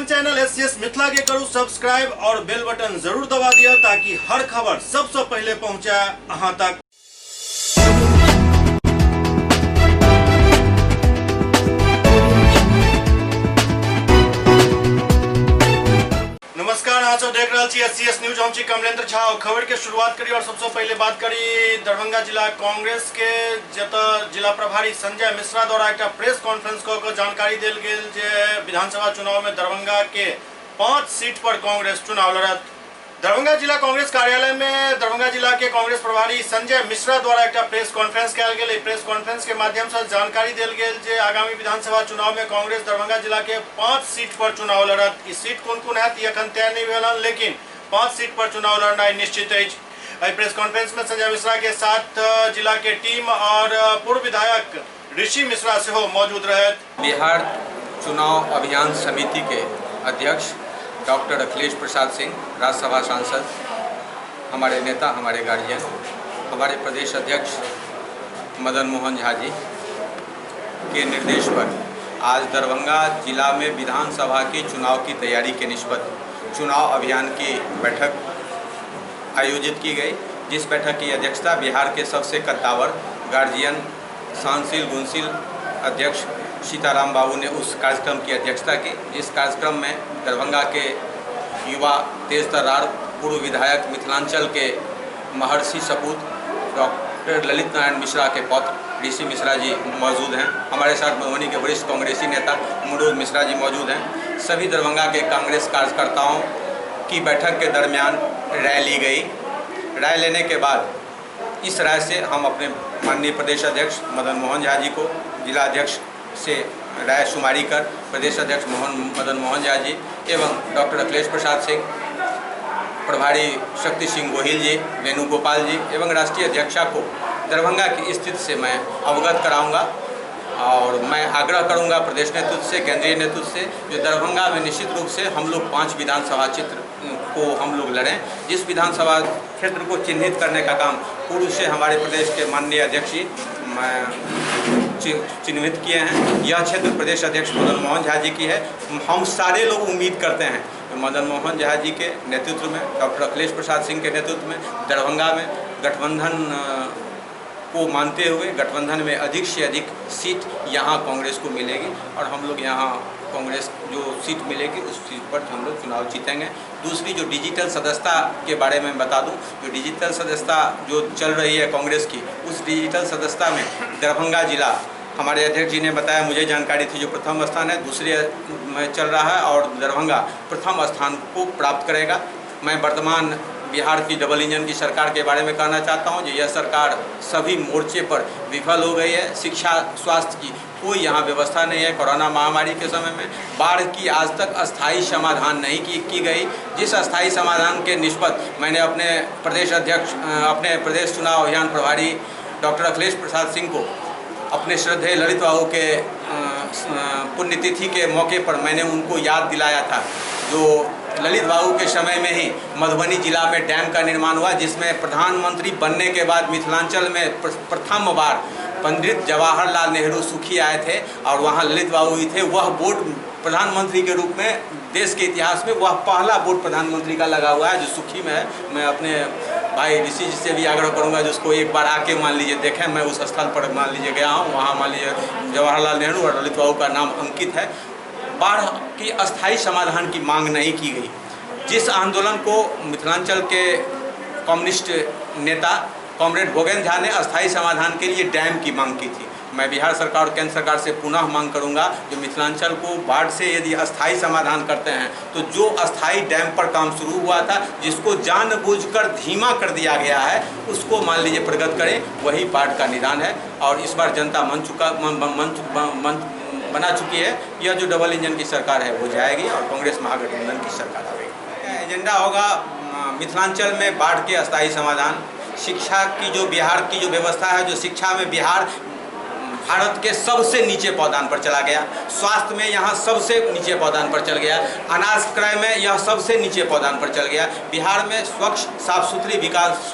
अपन channel SCS Mithila के करू सब्सक्राइब और बेल बटन जरूर दबा दिया ताकि हर खबर सबसे पहले पहुंचे अहां तक। नमस्कार, अहाँ सब देख रहल छी एससीएस न्यूज। हम छी कमलेंद्र झा और खबर के शुरुआत करी और सबसे पहले बात करी दरभंगा जिला कांग्रेस के, जतऽ जिला प्रभारी संजय मिश्रा द्वारा एकटा प्रेस कॉन्फ्रेंस कऽ के जानकारी देल गेल जे विधानसभा चुनाव में दरभंगा के 5 सीट पर कांग्रेस चुनाव लड़त। दरभंगा जिला कांग्रेस कार्यालय में दरभंगा जिला के कांग्रेस प्रभारी संजय मिश्रा द्वारा एकटा प्रेस कॉन्फ्रेंस कयल गेल। एहि प्रेस कॉन्फ्रेंस के माध्यम से जानकारी देल गेल जे आगामी विधानसभा चुनाव में कांग्रेस दरभंगा जिला के 5 सीट पर चुनाव लड़त। ई सीट कोन कोन हैत ई अखन तय नहीं भेल हन, लेकिन 5 सीट पर चुनाव लड़नाइ निश्चित अछि। एहि प्रेस कॉन्फ्रेंस में संजय मिश्रा के साथ जिला के टीम और पूर्व विधायक ऋषि मिश्रा सेहो मौजूद रहथि। बिहार चुनाव अभियान समिति के अध्यक्ष डॉक्टर अखिलेश प्रसाद सिंह, राज्यसभा सांसद, हमारे नेता, हमारे गार्जियन, हमारे प्रदेश अध्यक्ष मदन मोहन झा जी के निर्देश पर आज दरभंगा जिला में विधानसभा के चुनाव की तैयारी के निस्बत चुनाव अभियान की बैठक आयोजित की गई, जिस बैठक की अध्यक्षता बिहार के सबसे कद्दावर गार्जियन, सहनशील, गुणशील अध्यक्ष सीताराम बाबू ने उस कार्यक्रम की अध्यक्षता की। जिस कार्यक्रम में दरभंगा के युवा तेज तर्रार पूर्व विधायक, मिथिलांचल के महर्षि सपूत डॉक्टर ललित नारायण मिश्रा के पौत्र ऋषि मिश्रा जी मौजूद हैं। हमारे साथ मधुबनी के वरिष्ठ कांग्रेसी नेता मनोज मिश्रा जी मौजूद हैं। सभी दरभंगा के कांग्रेस कार्यकर्ताओं की बैठक के दरमियान राय ली गई। राय लेने के बाद इस राय से हम अपने माननीय प्रदेश अध्यक्ष मदन मोहन झा जी को जिला अध्यक्ष से राय शुमारी कर प्रदेश अध्यक्ष मदन मोहन झा जी एवं डॉक्टर अखिलेश प्रसाद सिंह, प्रभारी शक्ति सिंह गोहिल जी, वेणुगोपाल जी एवं राष्ट्रीय अध्यक्षा को दरभंगा की स्थिति से मैं अवगत कराऊंगा और मैं आग्रह करूंगा प्रदेश नेतृत्व से, केंद्रीय नेतृत्व से, जो दरभंगा में निश्चित रूप से हम लोग 5 विधानसभा क्षेत्र को हम लोग लड़ें। जिस विधानसभा क्षेत्र को चिन्हित करने का काम पूर्व से हमारे प्रदेश के माननीय अध्यक्ष जी चिन्हित किए हैं। यह क्षेत्र प्रदेश अध्यक्ष मदन मोहन झा जी की है। हम सारे लोग उम्मीद करते हैं कि मदन मोहन झा जी के नेतृत्व में, डॉक्टर अखिलेश प्रसाद सिंह के नेतृत्व में दरभंगा में गठबंधन को मानते हुए गठबंधन में अधिक से अधिक सीट यहाँ कांग्रेस को मिलेगी और हम लोग यहाँ कांग्रेस जो सीट मिलेगी उस सीट पर हम लोग चुनाव जीतेंगे। दूसरी जो डिजिटल सदस्यता के बारे में बता दूं, जो डिजिटल सदस्यता जो चल रही है कांग्रेस की, उस डिजिटल सदस्यता में दरभंगा जिला, हमारे अध्यक्ष जी ने बताया, मुझे जानकारी थी, जो प्रथम स्थान है, दूसरे में चल रहा है और दरभंगा प्रथम स्थान को प्राप्त करेगा। मैं वर्तमान बिहार की डबल इंजन की सरकार के बारे में कहना चाहता हूं कि यह सरकार सभी मोर्चे पर विफल हो गई है। शिक्षा, स्वास्थ्य की कोई यहाँ व्यवस्था नहीं है। कोरोना महामारी के समय में बाढ़ की आज तक अस्थायी समाधान नहीं की गई, जिस अस्थायी समाधान के निस्बत मैंने अपने प्रदेश अध्यक्ष, अपने प्रदेश चुनाव अभियान प्रभारी डॉक्टर अखिलेश प्रसाद सिंह को अपने श्रद्धेय ललित बाबू के पुण्यतिथि के मौके पर मैंने उनको याद दिलाया था। जो ललित बाबू के समय में ही मधुबनी जिला में डैम का निर्माण हुआ, जिसमें प्रधानमंत्री बनने के बाद मिथिलांचल में प्रथम बार पंडित जवाहरलाल नेहरू सुखी आए थे और वहाँ ललित बाबू भी थे। वह बोर्ड प्रधानमंत्री के रूप में देश के इतिहास में वह पहला बोर्ड प्रधानमंत्री का लगा हुआ है जो सुखी में है। मैं अपने भाई ऋषि जी से भी आग्रह करूंगा जिसको एक बार आके मान लीजिए देखें। मैं उस स्थल पर मान लीजिए गया हूँ, वहाँ मान लीजिए जवाहरलाल नेहरू और ललित बाबू का नाम अंकित है। बाढ़ की अस्थायी समाधान की मांग नहीं की गई। जिस आंदोलन को मिथिलांचल के कम्युनिस्ट नेता कॉमरेड भोगेंद्र झा ने अस्थायी समाधान के लिए डैम की मांग की थी, मैं बिहार सरकार और केंद्र सरकार से पुनः मांग करूंगा जो मिथिलांचल को बाढ़ से यदि अस्थायी समाधान करते हैं तो जो अस्थायी डैम पर काम शुरू हुआ था, जिसको जानबूझकर धीमा कर दिया गया है, उसको मान लीजिए प्रगत करें, वही बाढ़ का निदान है। और इस बार जनता मन चुका मन, मन, मन बना चुकी है। यह जो डबल इंजन की सरकार है वो जाएगी और कांग्रेस महागठबंधन की सरकार आएगी। एजेंडा होगा मिथिलांचल में बाढ़ के अस्थायी समाधान, शिक्षा की जो बिहार की जो व्यवस्था है, जो शिक्षा में बिहार भारत के सबसे नीचे पौदान पर चला गया, स्वास्थ्य में यहाँ सबसे नीचे पौदान पर चल गया, अनाज क्रय में यह सबसे नीचे पौदान पर चल गया। बिहार में स्वच्छ साफ सुथरी विकास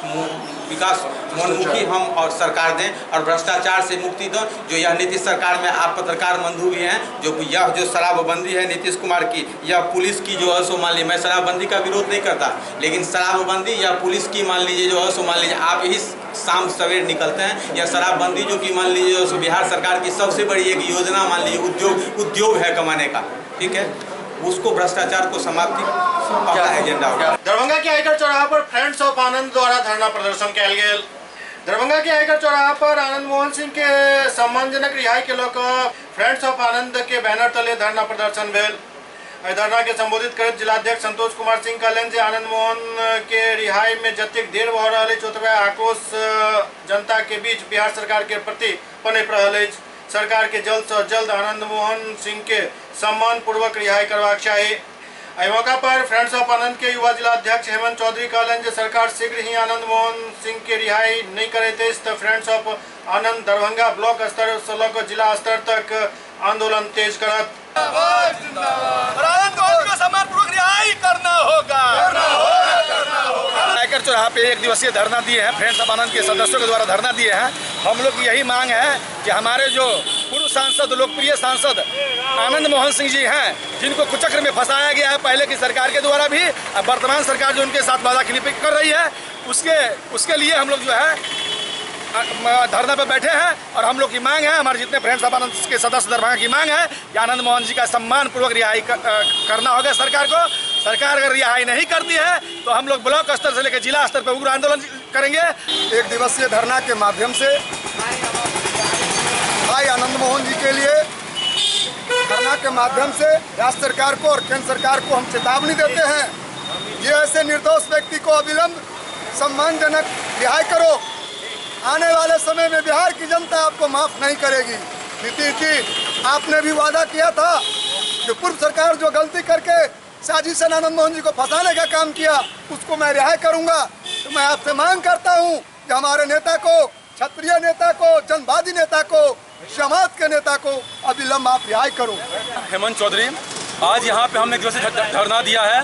विकास मनमुखी हम और सरकार दें और भ्रष्टाचार से मुक्ति दें। जो यह नीतीश सरकार में आप पत्रकार बंधु भी हैं, जो यह जो शराबबंदी है नीतीश कुमार की, यह पुलिस की जो है सो मान लीजिए, मैं शराबबंदी का विरोध नहीं करता, लेकिन शराबबंदी या पुलिस की मान लीजिए जो है सो मान लीजिए आप ही शाम सवेर निकलते हैं, यह शराबबंदी जो कि मान लीजिए जो सो बिहार सरकार की सबसे बड़ी एक योजना मान लीजिए उद्योग उद्योग है कमाने का, ठीक है, उसको भ्रष्टाचार को समाप्ति पहला एजेंडा होगा। दरभंगा के आयकर चौराहा पर फ्रेंड्स ऑफ आनंद द्वारा धरना प्रदर्शन कयल गेल। दरभंगा के आयकर चौराहा पर आनंद मोहन सिंह के सम्मानजनक रिहाई के लऽ कऽ फ्रेंड्स ऑफ आनंद के बैनर तले धरना प्रदर्शन भेल। एहि धरना के संबोधित करैत जिलाध्यक्ष संतोष कुमार सिंह कहलनि जे आनंद मोहन के रिहाई में जतेक देर भऽ रहल अछि ओतबे आक्रोश जनता के बीच बिहार सरकार के प्रति पनपि रहल अछि। सरकार के जल्द से जल्द आनंद मोहन सिंह के सम्मान पूर्वक रिहाई करबाक चाही। एहि मौका पर फ्रेंड्स ऑफ आनंद के युवा जिलाध्यक्ष हेमंत चौधरी कहलनि जे सरकार शीघ्र ही आनंद मोहन सिंह के रिहाई नहि करैत अछि तऽ friends of Anand Darbhanga block स्तर से लऽ कऽ जिला स्तर तक आंदोलन तेज करत। और आनंद मोहन को सम्मान पूर्वक रिहाई करना होगा। आयकर चौराहा पे एक दिवसीय धरना दिए हैं, फ्रेंड्स ऑफ आनंद के सदस्यों के द्वारा धरना दिए हैं। हम लोग की यही मांग है कि हमारे जो पूर्व सांसद, लोकप्रिय सांसद आनंद मोहन सिंह जी हैं, जिनको कुचक्र में फंसाया गया है पहले की सरकार के द्वारा भी, अब वर्तमान सरकार जो उनके साथ वादा खिलाफी कर रही है, उसके उसके लिए हम लोग जो है धरना पर बैठे हैं। और हम लोग की मांग है, हमारे जितने फ्रेंड्स ऑफ आनंद के सदस्य दरभंगा की मांग है कि आनंद मोहन जी का सम्मान पूर्वक रिहाई करना होगा सरकार को। सरकार अगर रिहाई नहीं करती है तो हम लोग ब्लॉक स्तर से लेकर जिला स्तर पर उग्र आंदोलन करेंगे। एक दिवसीय धरना के माध्यम से भाई आनंद मोहन जी के लिए धरना के माध्यम से राज्य सरकार को और केंद्र सरकार को हम चेतावनी देते हैं कि ऐसे निर्दोष व्यक्ति को अविलंब सम्मानजनक रिहाई करो। आने वाले समय में बिहार की जनता आपको माफ नहीं करेगी। नीतीश जी, आपने भी वादा किया था कि पूर्व सरकार जो गलती करके साजिश आनंद मोहन जी को फंसाने का काम किया, उसको मैं रिहाई करूंगा। तो मैं आपसे मांग करता हूं कि हमारे नेता को, क्षत्रिय नेता को, जनवादी नेता को, समाज के नेता को अविलंब आप रिहाई करो। हेमंत चौधरी, आज यहाँ पे हमने एक दिवसीय धरना दिया है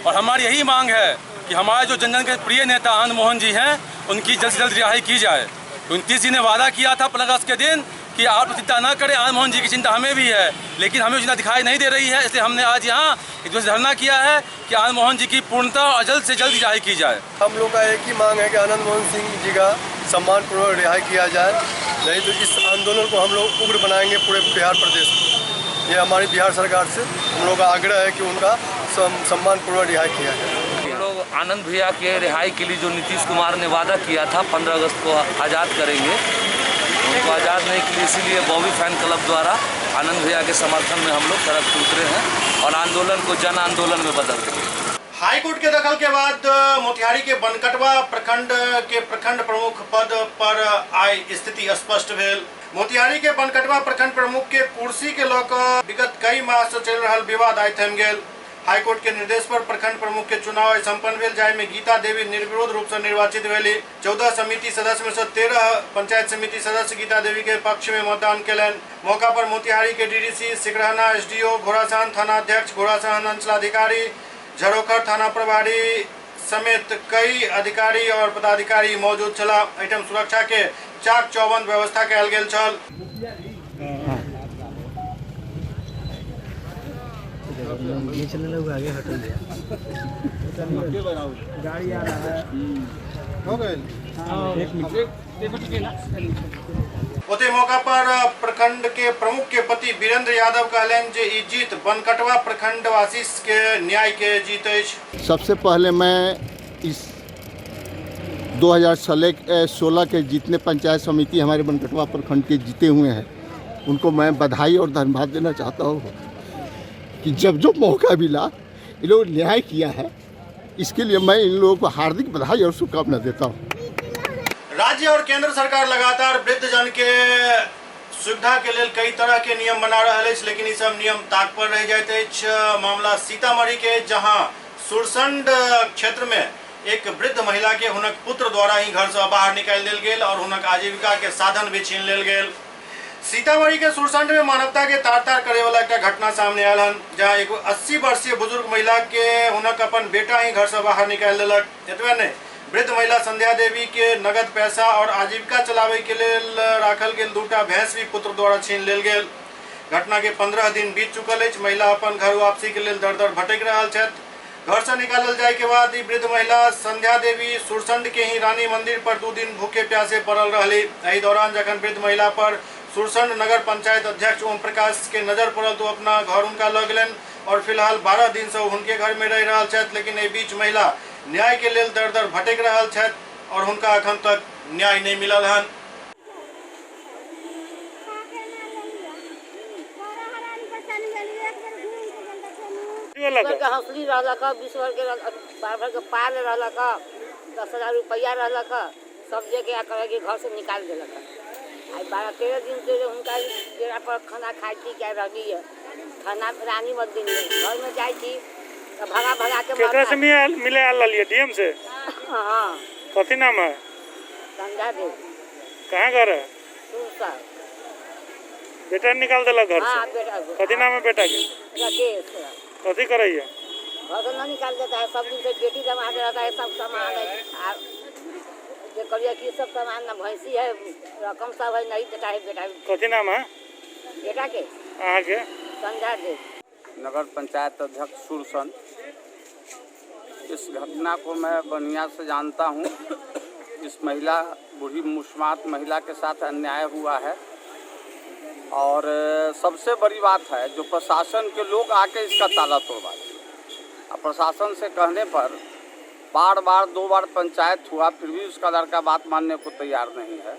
और हमारी यही मांग है कि हमारे जो जन जन के प्रिय नेता आनंद मोहन जी हैं, उनकी जल्द से जल्द रिहाई की जाए। 29 जी ने वादा किया था 15 अगस्त के दिन कि आप चिंता न करें, आनंद मोहन जी की चिंता हमें भी है, लेकिन हमें चिंता दिखाई नहीं दे रही है। इसलिए हमने आज यहाँ एक दिवसीय धरना किया है कि आनंद मोहन जी की पूर्णतः और जल्द से जल्द रिहाई की जाए। हम लोग का एक ही मांग है कि आनंद मोहन सिंह जी का सम्मानपूर्वक रिहाई किया जाए, नहीं तो इस आंदोलन को हम लोग उग्र बनाएंगे पूरे बिहार प्रदेश में। ये हमारी बिहार सरकार से हम लोग का आग्रह है कि उनका सम्मानपूर्वक रिहाई किया जाए। हम लोग आनंद भैया के रिहाई के लिए जो नीतीश कुमार ने वादा किया था 15 अगस्त को आज़ाद करेंगे, उनको आज़ाद नहीं के लिए इसीलिए बॉबी फैन क्लब द्वारा आनंद भैया के समर्थन में हम लोग सड़क पर उतरे हैं और आंदोलन को जन आंदोलन में बदल देंगे। हाईकोर्ट के दखल के बाद मोतिहारी के बनकटवा प्रखंड के प्रखंड प्रमुख पद पर आई स्थिति स्पष्ट भेल। मोतिहारी के बनकटवा प्रखंड प्रमुख के कुर्सी के लऽ कऽ विगत कई मास से चलि रहल विवाद आइ थमि गेल। हाईकोर्ट के निर्देश पर प्रखंड प्रमुख के चुनाव आइ संपन्न भेल, जाहि में गीता देवी निर्विरोध रूप से निर्वाचित भेली। 14 समिति सदस्य में से 13 पंचायत समिति सदस्य गीता देवी के पक्ष में मतदान केलनि। मौका पर मोतिहारी के डीडीसी, सिकरहना एसडीओ, घोड़ासहन थाना अध्यक्ष, घोड़ासहन अंचलाधिकारी, झरोखर थाना प्रभारी समेत कई अधिकारी और पदाधिकारी मौजूद छलाह। एहिठाम सुरक्षा के चाक चौबंद व्यवस्था कयल गेल छल। ओते मौका पर प्रखंड के प्रमुख के पति वीरेंद्र यादव कहलनि जे ई जीत बनकटवा प्रखंडवासी के न्याय के जीत अछि। सबसे पहले मैं इस 2016 के जितने पंचायत समिति हमारे बनकटवा प्रखंड के जीते हुए हैं, उनको मैं बधाई और धन्यवाद देना चाहता हूँ कि जब जो मौका मिला इन लोगों ने न्याय किया है। इसके लिए मैं इन लोगों को हार्दिक बधाई और शुभकामना देता हूँ। राज्य और केंद्र सरकार लगातार वृद्ध जन के सुविधा के लेल कई तरह के नियम बना रहल अछि, लेकिन ई सब नियम ताक पर रहि जाइत अछि। मामला सीतामढ़ी के, जहां सुरसंड क्षेत्र में एक वृद्ध महिला के हुनक पुत्र द्वारा ही घर से बाहर निकालि देल गेल और हुनक आजीविका के साधन भी छीन लेल गेल। सीतामढ़ी के सुरसंड में मानवता के तार तार करे वाला एक घटना सामने आयल हन, जहां एगो 80 वर्षीय बुजुर्ग महिला के हुनक अपन बेटा ही घर से बाहर निकालि देलक। एतबे नहीं, वृद्ध महिला संध्या देवी के नगद पैसा और आजीविका चलाबै के लेल राखल गेल दूटा भैंस भी पुत्र द्वारा छीन लेल गेल। घटना के 15 दिन बीत चुकल अछि। महिला अपन घर वापसी के लेल दर दर भटकि रहल छथि। घर से निकालल जाय के बाद ई वृद्ध महिला संध्या देवी सुरसंड के ही रानी मंदिर पर 2 दिन भूखे प्यासे पड़ल रहली। एहि दौरान जखन वृद्ध महिला पर सुरसंड नगर पंचायत अध्यक्ष ओम प्रकाश के नजर पड़ल तो अपना घर उनका लऽ गेलनि और फिलहाल 12 दिन से हुनके घर में रहि रहल छथि। लेकिन एहि बीच महिला न्याय के लेल दर दर भटकि रहल छथि और हुनका अखन तक न्याय नहीं मिलल हन। के हौसली रहलक, 20 भर के 12 भर के पाल रहलक, 10,000 रुपया रहलक, सब दे के कहे के घर से निकाल देलक। आई 12-13 दिन से हुनका डेरा पर खाना खाइ छी क्या रहली है, खाना रानी मंदिर में घर में जाइ छी तो भगा भगा के केकरा से मिले आयल रहलियै? डीएम से? हाँ। कथी नाम है? संध्या देवी। कहाँ घर है? सुरसा। बेटा निकाल देलक घर हाँ, से? बेटा। कथी नाम है बेटा के? राकेश। कथी करैया? घर से न निकाल देता है, सब दिन से बेटी जमा के रहता है, सब सामान है। जे करिया की सब सामान न भैंसी है, रकम सब है, नहीं देता है बेटा। कथी नाम है बेटा के? अहाँ के? संध्या देवी। नगर पंचायत अध्यक्ष सुरसंड। इस घटना को मैं बढ़िया से जानता हूँ। इस महिला बूढ़ी मुस्मात महिला के साथ अन्याय हुआ है और सबसे बड़ी बात है जो प्रशासन के लोग आके इसका ताला तोड़वा दिए। और प्रशासन से कहने पर बार बार 2 बार पंचायत हुआ, फिर भी उसका लड़का बात मानने को तैयार नहीं है।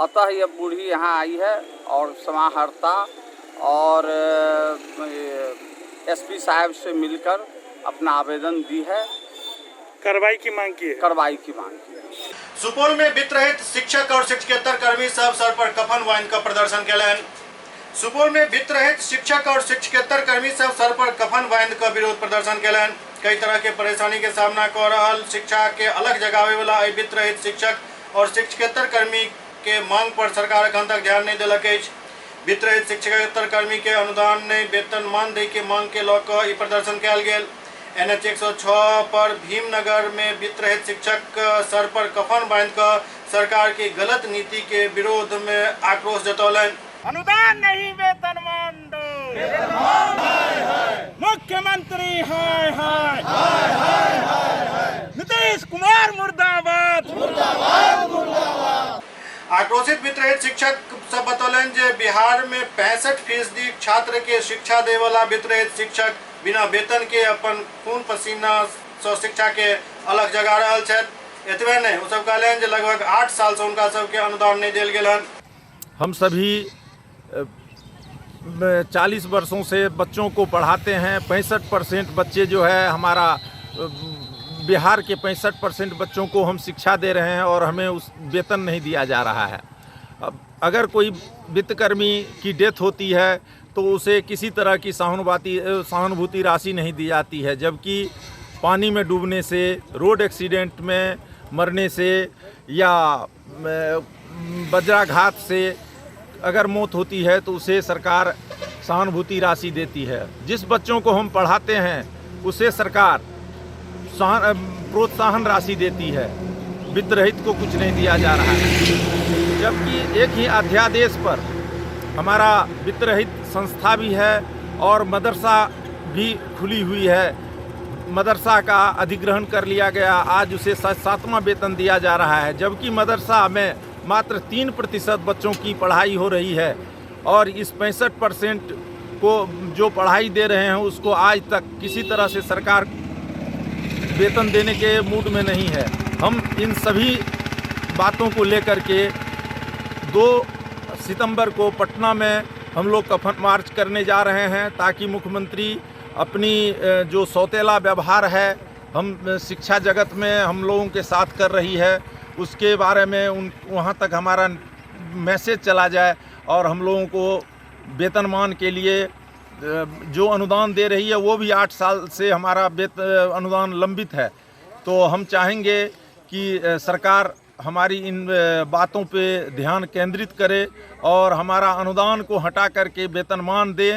अतः यह बूढ़ी यहाँ आई है और समाहर्ता और एसपी साहब से मिलकर अपना आवेदन दी है। कार्रवाई की मांग की है। कार्रवाई की मांग की है। सुपौल में वित्त रहित शिक्षक और शिक्षकेतर कर्मी सब सर पर कफन बांध का प्रदर्शन केलनि। सुपौल में वित्त रहित शिक्षक और शिक्षकेतर कर्मी सब सर पर कफन बांध का विरोध प्रदर्शन केलनि। कई तरह के परेशानी के सामना कर रहल शिक्षा के अलग जगावे वाला एहि वित्त रहित शिक्षक और शिक्षकेतर कर्मी के मांग पर सरकार अखन तक ध्यान नहीं देलक अछि। वित्त रहित शिक्षकेतर कर्मी के अनुदान नहीं वेतनमान दै के मांग के लऽ कऽ ई प्रदर्शन कयल गेल। NH 106 पर भीमनगर में वित्त रहित शिक्षक सर पर कफन बांध कऽ सरकार के गलत नीति के विरोध में आक्रोश जतौलनि। अनुदान नहीं वेतनमान दो, मुख्यमंत्री हाय हाय, नीतीश कुमार मुर्दाबाद। आक्रोशित वित्त रहित शिक्षक सब बतौलनि जे बिहार में 65% छात्र के शिक्षा देवला वित्त रहित शिक्षक बिना वेतन के अपन खून पसीना से शिक्षा के अलग जगा रहल छथि। एतबे नहि, ओ सब कहलनि जे लगभग 8 साल से हुनका सबके अनुदान नहि देल गेल हन। हम सभी 40 वर्षों से बच्चों को पढ़ाते हैं। 65% बच्चे जो है हमारा बिहार के 65% बच्चों को हम शिक्षा दे रहे हैं और हमें उस वेतन नहीं दिया जा रहा है। अब अगर कोई वित्तकर्मी की डेथ होती है तो उसे किसी तरह की सहानुभूति राशि नहीं दी जाती है, जबकि पानी में डूबने से, रोड एक्सीडेंट में मरने से या वज्राघात से अगर मौत होती है तो उसे सरकार सहानुभूति राशि देती है। जिस बच्चों को हम पढ़ाते हैं उसे सरकार प्रोत्साहन राशि देती है, वित्त रहित को कुछ नहीं दिया जा रहा है। जबकि एक ही अध्यादेश पर हमारा वित्त रहित संस्था भी है और मदरसा भी खुली हुई है। मदरसा का अधिग्रहण कर लिया गया, आज उसे 7वां वेतन दिया जा रहा है, जबकि मदरसा में मात्र 3% बच्चों की पढ़ाई हो रही है और इस 65% को जो पढ़ाई दे रहे हैं उसको आज तक किसी तरह से सरकार वेतन देने के मूड में नहीं है। हम इन सभी बातों को लेकर के 2 सितंबर को पटना में हम लोग कफन मार्च करने जा रहे हैं, ताकि मुख्यमंत्री अपनी जो सौतेला व्यवहार है हम शिक्षा जगत में हम लोगों के साथ कर रही है उसके बारे में उन वहाँ तक हमारा मैसेज चला जाए और हम लोगों को वेतनमान के लिए जो अनुदान दे रही है वो भी 8 साल से हमारा अनुदान लंबित है। तो हम चाहेंगे कि सरकार हमारी इन बातों पे ध्यान केंद्रित करे और हमारा अनुदान को हटा करके वेतनमान दे।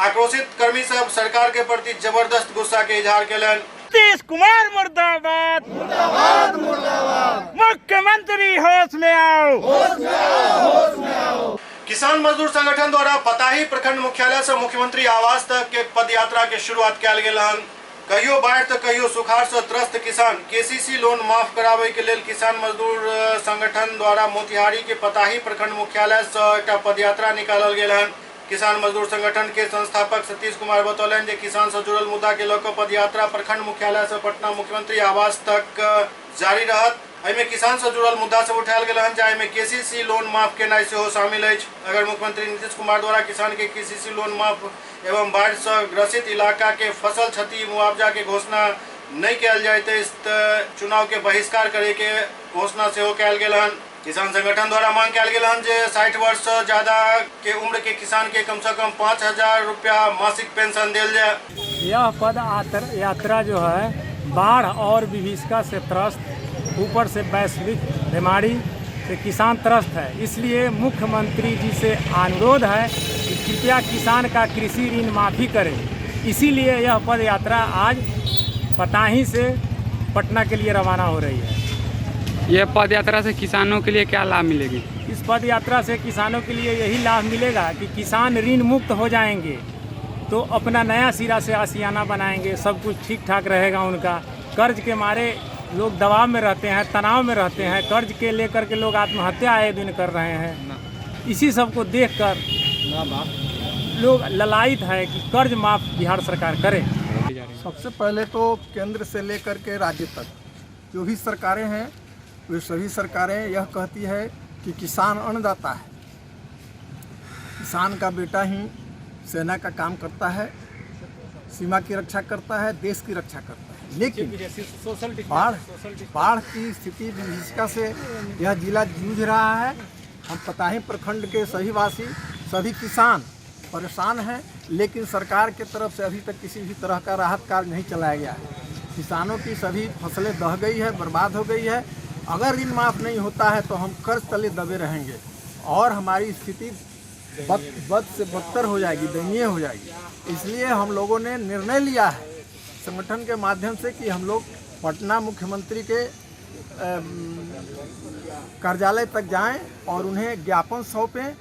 आक्रोशित कर्मी सब सरकार के प्रति जबरदस्त गुस्सा के इजहार केलनि। नीतीश कुमार मुर्दाबाद, मुर्दाबाद, मुर्दाबाद। मुख्यमंत्री होश में आओ, होश में आओ, होश में आओ। किसान मजदूर संगठन द्वारा पताही प्रखंड मुख्यालय से मुख्यमंत्री आवास तक के पदयात्रा के शुरुआत कयल गेल हन। कहियो बाढ़ि तऽ कहियो सुखाड़ से त्रस्त किसान केसीसी लोन माफ कराबय के लेल किसान मजदूर संगठन द्वारा मोतिहारी के पताही प्रखंड मुख्यालय से एकटा पदयात्रा निकालल गेल हन। किसान मजदूर संगठन के संस्थापक सतीश कुमार बतौलनि जे किसान से जुड़ल मुद्दा के लऽ कऽ पदयात्रा प्रखंड मुख्यालय से पटना मुख्यमंत्री आवास तक जारी रहत। एहिमे किसान से जुड़ल मुद्दा सब उठायल गेल हन, जाहिमे केसीसी लोन माफ केनाइ सेहो शामिल अछि। अगर मुख्यमंत्री नीतीश कुमार द्वारा किसान के केसीसी लोन माफ एवं बाढ़ि से ग्रसित इलाका के फसल क्षति मुआवजा के घोषणा नहि कयल जाइत अछि तऽ चुनाव के बहिष्कार करे के घोषणा सेहो कयल गेल हन। किसान संगठन द्वारा मांग कयल गेल हन जे 60 वर्ष से ज्यादा के उम्र के किसान के कम से कम 5000 रुपया मासिक पेंशन देल जाय। यह पद यात्रा जो है बाढ़ और विभीषिका से त्रस्त, ऊपर से वैश्विक बीमारी से किसान त्रस्त है। इसलिए मुख्यमंत्री जी से अनुरोध है कि कृपया किसान का कृषि ऋण माफ़ी करें। इसीलिए यह पद यात्रा आज पताही से पटना के लिए रवाना हो रही है। यह पद यात्रा से किसानों के लिए क्या लाभ मिलेगी? इस पद यात्रा से किसानों के लिए यही लाभ मिलेगा कि किसान ऋण मुक्त हो जाएंगे तो अपना नया सिरा से आशियाना बनाएंगे, सब कुछ ठीक ठाक रहेगा उनका। कर्ज के मारे लोग दबाव में रहते हैं, तनाव में रहते हैं, कर्ज के लेकर के लोग आत्महत्या आए दिन कर रहे हैं। इसी सब को देखकर लोग ललायित है कि कर्ज माफ बिहार सरकार करे। सबसे पहले तो केंद्र से लेकर के राज्य तक जो भी सरकारें हैं वे सभी सरकारें यह कहती है कि किसान अन्नदाता है, किसान का बेटा ही सेना का काम करता है, सीमा की रक्षा करता है, देश की रक्षा करता है। लेकिन बाढ़ की स्थिति विभीषिका से यह जिला जूझ रहा है। हम पताही प्रखंड के सभी वासी, सभी किसान परेशान हैं, लेकिन सरकार के तरफ से अभी तक किसी भी तरह का राहत कार्य नहीं चलाया गया है। किसानों की सभी फसलें दह गई है, बर्बाद हो गई है। अगर ऋण माफ़ नहीं होता है तो हम कर्ज तले दबे रहेंगे और हमारी स्थिति बद से बदतर हो जाएगी, दयनीय हो जाएगी। इसलिए हम लोगों ने निर्णय लिया है संगठन के माध्यम से कि हम लोग पटना मुख्यमंत्री के कार्यालय तक जाएं और उन्हें ज्ञापन सौंपें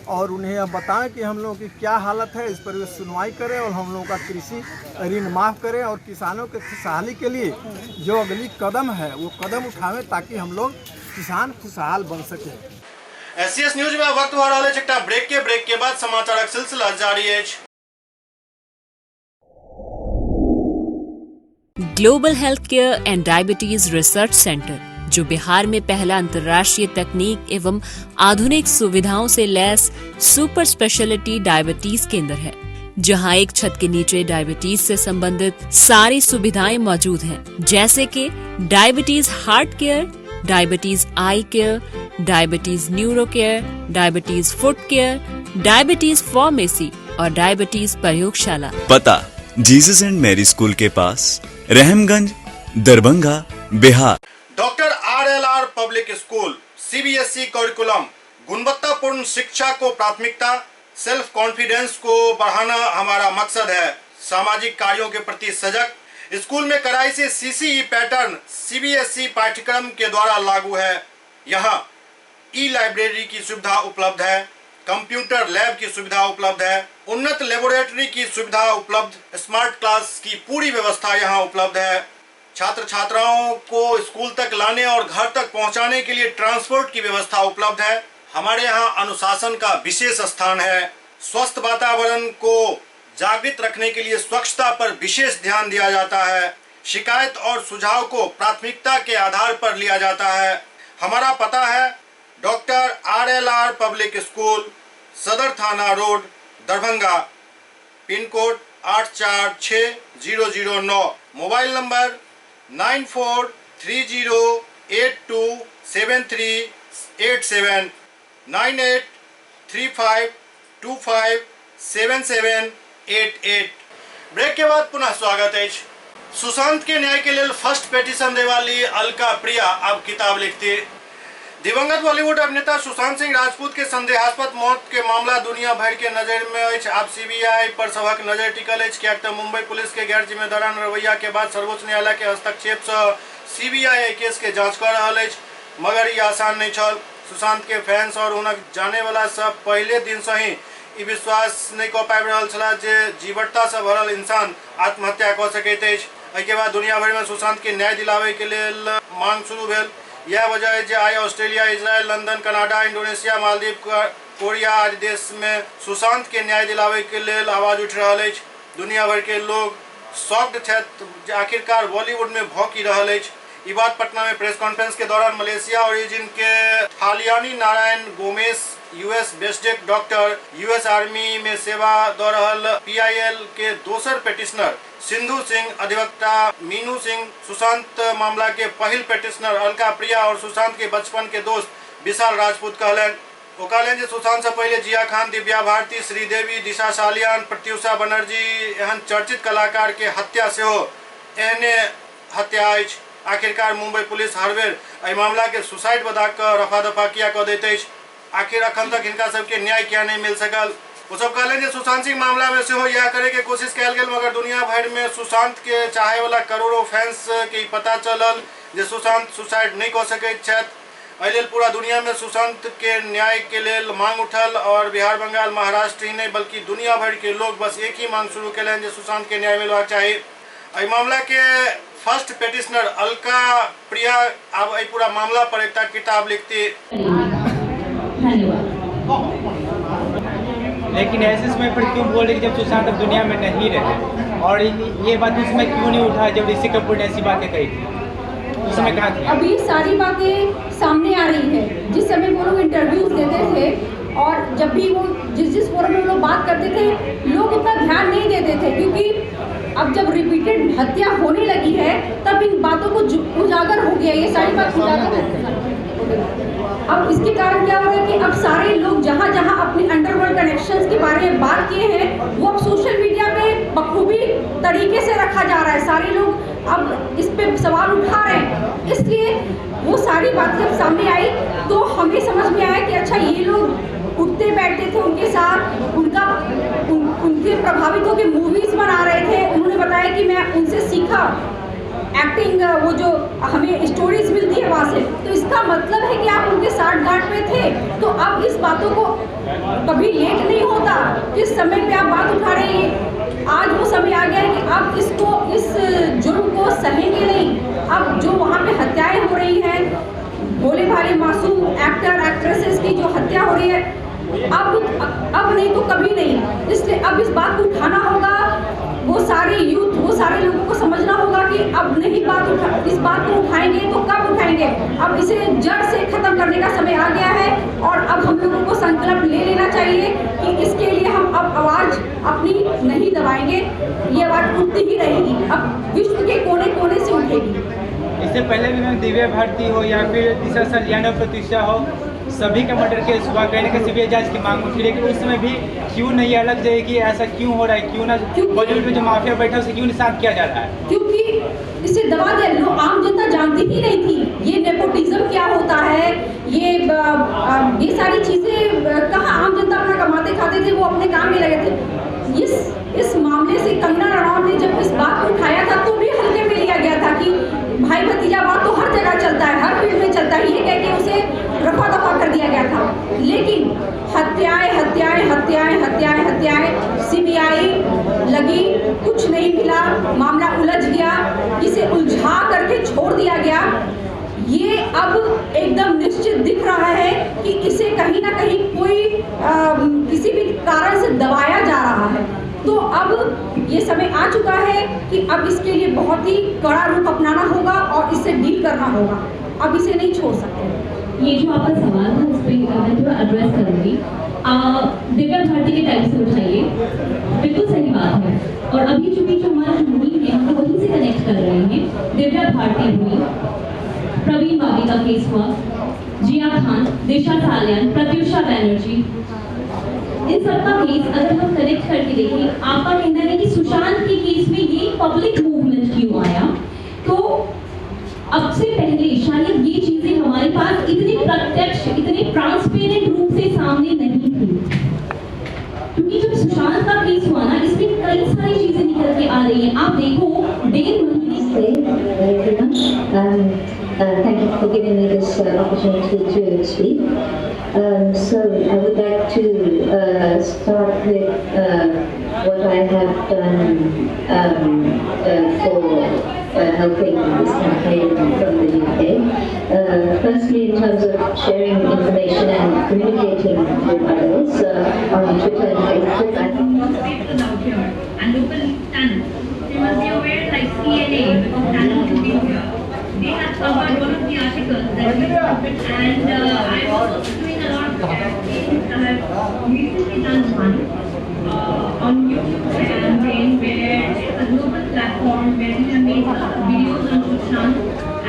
और उन्हें यह बताएं कि हम लोगों की क्या हालत है, इस पर वे सुनवाई करें और हम लोगों का कृषि ऋण माफ़ करें और किसानों के खुशहाली के लिए जो अगली कदम है वो कदम उठावें ताकि हम लोग किसान खुशहाल बन सकें। एससीएस न्यूज में वक्त भऽ रहल अछि एकटा ब्रेक के। ब्रेक के बाद समाचारक सिलसिला जारी अछि। Global health care and diabetes research centre, जो बिहार में पहला अंतर्राष्ट्रीय तकनीक एवं आधुनिक सुविधाओं से लैस सुपर स्पेशलिटी डायबिटीज केंद्र है, जहां एक छत के नीचे डायबिटीज से संबंधित सारी सुविधाएं मौजूद हैं, जैसे कि diabetes heart care, diabetes eye care, diabetes neuro care, diabetes foot care, diabetes pharmacy और डायबिटीज प्रयोगशाला। पता जीसस एंड मैरी स्कूल के पास, Rahamganj, Darbhanga, Bihar. Doctor RLR public school, CBSE curriculum, गुणवत्तापूर्ण शिक्षा को प्राथमिकता, सेल्फ कॉन्फिडेंस को बढ़ाना हमारा मकसद है। सामाजिक कार्यों के प्रति सजग, स्कूल में कड़ाई से सीसीई पैटर्न सीबीएसई पाठ्यक्रम के द्वारा लागू है। यहाँ ई लाइब्रेरी की सुविधा उपलब्ध है, कंप्यूटर लैब की सुविधा उपलब्ध है, उन्नत लेबोरेटरी की सुविधा उपलब्ध, स्मार्ट क्लास की पूरी व्यवस्था यहाँ उपलब्ध है। छात्र छात्राओं को स्कूल तक लाने और घर तक पहुँचाने के लिए ट्रांसपोर्ट की व्यवस्था उपलब्ध है। हमारे यहाँ अनुशासन का विशेष स्थान है। स्वस्थ वातावरण को जागृत रखने के लिए स्वच्छता पर विशेष ध्यान दिया जाता है। शिकायत और सुझाव को प्राथमिकता के आधार पर लिया जाता है। हमारा पता है doctor RLR public school, Sadar थाना road, Darbhanga, pin code 846009, mobile number 9430827387, 9835257788। Break के बाद पुनः स्वागत है। सुशांत के न्याय के लिए फर्स्ट पिटीशन देवाली अलका प्रिया अब किताब लिखती। दिवंगत बॉलीवुड अभिनेता सुशांत सिंह राजपूत के संदेहास्पद मौत के मामला दुनिया भर के नजर में अछि। आब सीबीआई पर सबहक नजर टिकल अछि, किएक तऽ मुंबई पुलिस के गैर जिम्मेदाराना रवैया के बाद सर्वोच्च न्यायालय के हस्तक्षेप से सीबीआई एहि केस के जांच कऽ रहल अछि। मगर ई आसान नहि छल। सुशांत के फैंस और हुनक जाने वाला सब पहिले दिन से ही ई विश्वास नहि कऽ पाबि रहल छलाह जे जीवटता से भरल इंसान आत्महत्या कऽ सकैत अछि। एहिके बाद दुनिया भरि में सुशांत के न्याय दिलाबय के लेल मांग शुरू भेल। यह वजह है जे आइ Australia, Israel, London, Canada, Indonesia, Maldives, Korea आदि देश में सुशांत के न्याय दिलाबय के लेल आवाज उठि रहल अछि। दुनिया भरि के लोग शॉक्ड छथि जे आखिरकार बॉलीवुड में भऽ की रहल अछि। ई बात पटना में प्रेस कॉन्फ्रेंस के दौरान मलेशिया ओरिजिन के Thaliani Narayan Gomes, US based doctor, US army में सेवा दऽ रहल पीआईएल के दोसर पेटिशनर सिंधु सिंह, अधिवक्ता मीनू सिंह, सुशांत मामला के पहिल पेटिशनर अलका प्रिया और सुशांत के बचपन के दोस्त विशाल राजपूत कहलनि। ओ कहलनि जे सुशांत से पहिले जिया खान, दिव्या भारती, श्रीदेवी, दिशा सालियान, प्रत्यूषा बनर्जी एहन चर्चित कलाकार के हत्या सेहो एहने हत्या अछि। आखिरकार मुंबई पुलिस हर बेर एहि मामला के सुसाइड बता कऽ रफा दफा किया कऽ दैत अछि? आखिर अखन तक हिनका सबके न्याय किया नहीं मिल सकल? ओ सब कहलनि जे सुशांत सिंह मामला में सेहो इएह करे के कोशिश कयल गेल, मगर दुनिया भरि में सुशांत के चाहे वाला करोड़ों फैंस के ई पता चलल जे सुशांत सुसाइड नहीं कऽ सकैत छथि। एहि लेल पूरा दुनिया में सुशांत के न्याय के लेल मांग उठल और बिहार, बंगाल, महाराष्ट्र ही नहीं बल्कि दुनिया भरि के लोग बस एक ही मांग शुरू केलनि जे सुशांत के न्याय मिलबाक चाही। एहि मामला के फर्स्ट पेटिशनर अलका प्रिया आब एहि पूरा मामला पर एकटा किताब लिखती। लेकिन ऐसे समय पर क्यों बोल रहे कि जब सुशांत अब दुनिया में नहीं रहे, और ये बात उस समय क्यों नहीं उठा जब ऋषि कपूर ने ऐसी बातें कही थी? उस समय कहा थी? अभी सारी बातें सामने आ रही है। जिस समय वो लोग इंटरव्यूज देते थे और जब भी वो जिस जिस फोरम में वो लोग बात करते थे, लोग उतना ध्यान नहीं देते थे, क्योंकि अब जब रिपीटेड हत्या होने लगी है तब इन बातों को उजागर हो गया, ये सारी बात उजागर हो गई। अब इसके कारण क्या हो रहा है कि अब सारे लोग जहाँ जहाँ अपने अंडरवर्ल्ड कनेक्शंस के बारे में बात किए हैं वो अब सोशल मीडिया पे बखूबी तरीके से रखा जा रहा है। सारे लोग अब इस पे सवाल उठा रहे हैं, इसलिए वो सारी बात जब सामने आई तो हमें समझ में आया कि अच्छा ये लोग उठते बैठते थे उनके साथ, उनके प्रभावित होकर मूवीज़ बना रहे थे। उन्होंने बताया कि मैं उनसे सीखा एक्टिंग, वो जो हमें स्टोरीज मिलती है वहाँ से, तो इसका मतलब है कि आप उनके साठ गांठ में थे। तो अब इस बातों को कभी लेट नहीं होता, किस समय पे आप बात उठा रहे हैं। आज वो समय आ गया है कि अब इसको, इस जुर्म को सहेंगे नहीं। अब जो वहाँ पे हत्याएं हो रही हैं, भोले भाले मासूम एक्टर एक्ट्रेसेस की जो हत्या हो रही है, अब नहीं तो कभी नहीं। इसलिए अब इस बात को उठाना होगा, वो सारे यूथ, वो सारे लोगों को समझना होगा कि अब नहीं बात उठा, इस बात को उठाएंगे तो कब उठाएंगे। अब इसे जड़ से ख़त्म करने का समय आ गया है और अब हम लोगों को संकल्प ले लेना चाहिए कि इसके लिए हम अब आवाज़ अपनी नहीं दबाएंगे, ये आवाज़ उठती ही रहेगी, अब विश्व के कोने कोने से उठेगी। इससे पहले भी मैम दिव्या भारती हो या फिर दिशा सलियान हो, प्रत्यूषा हो, सभी का मर्डर केस हुआ, कहीं ना कहीं सीबीआई जांच की मांग उठी, लेकिन उस समय भी क्यों नहीं अलग जाएगी, ऐसा क्यों हो रहा है, क्यों ना बॉलीवुड में जो माफिया बैठा है उसे क्यों नहीं साफ किया जा रहा है? क्योंकि इसे दबा दिया, लोग आम जनता जानती ही नहीं थी ये नेपोटिज्म क्या होता है, ये सारी चीज़ें कहाँ आम जनता अपना कमाते खाते थे, वो अपने काम में लगे थे। इस मामले से कंगना रनौत ने जब इस बात को उठाया था तो भी हल्के में लिया गया था कि भाई भतीजावाद तो हर जगह चलता है, हर फील्ड में चलता है, ये कह के उसे रफा दफा कर दिया गया था। लेकिन हत्याएं हत्याएं हत्याएं हत्याएं हत्याएं, सीबीआई लगी, कुछ नहीं मिला, मामला उलझ गया, इसे उलझा करके छोड़ दिया गया। ये अब एकदम निश्चित दिख रहा है कि इसे कहीं ना कहीं कोई किसी भी कारण से दबाया जा रहा है। तो अब ये समय आ चुका है कि अब इसके लिए बहुत ही कड़ा रूप अपनाना होगा और इससे डील करना होगा, अब इसे नहीं छोड़ सकते। ये जो आपका सवाल था उस पर मैं थोड़ा एड्रेस करूँगी। दिव्या भारती के टाइम से उठाइए, बिल्कुल सही बात है। और अभी चूँकि जो हमारा मूवी है हम वहीं से कनेक्ट कर रहे हैं। दिव्या भारती हुई, प्रवीण बाबी का केस हुआ, जिया खान, दिशा सालियान, प्रत्यूषा बनर्जी, इन सबका केस अगर हम कनेक्ट करके देखें, आपका कहना है कि सुशांत के केस में ये पब्लिक मूवमेंट क्यों आया, तो अब से पहले शायद ये चीज़ें हमारे पास इतनी प्रत्यक्ष ट्रांसपेरेंट रूप से सामने नहीं थी। क्योंकि जब सुशांत का केस हुआ ना, इसमें कई सारी चीजें निकल के आ रही हैं। आप देखो 1.5 महीने। Thank you for giving me this opportunity to speak. So I would like to start with what I have done for helping this campaign from the UK. Firstly, in terms of sharing information and communicating with others on Twitter and Facebook. And local channels. You must be aware, like CNA, because channel has been here. They have covered one of the articles that we have, and I'm also doing a lot of campaigns. I have recently done one on YouTube campaign where it's a global platform where we have made lots of videos on Sushant,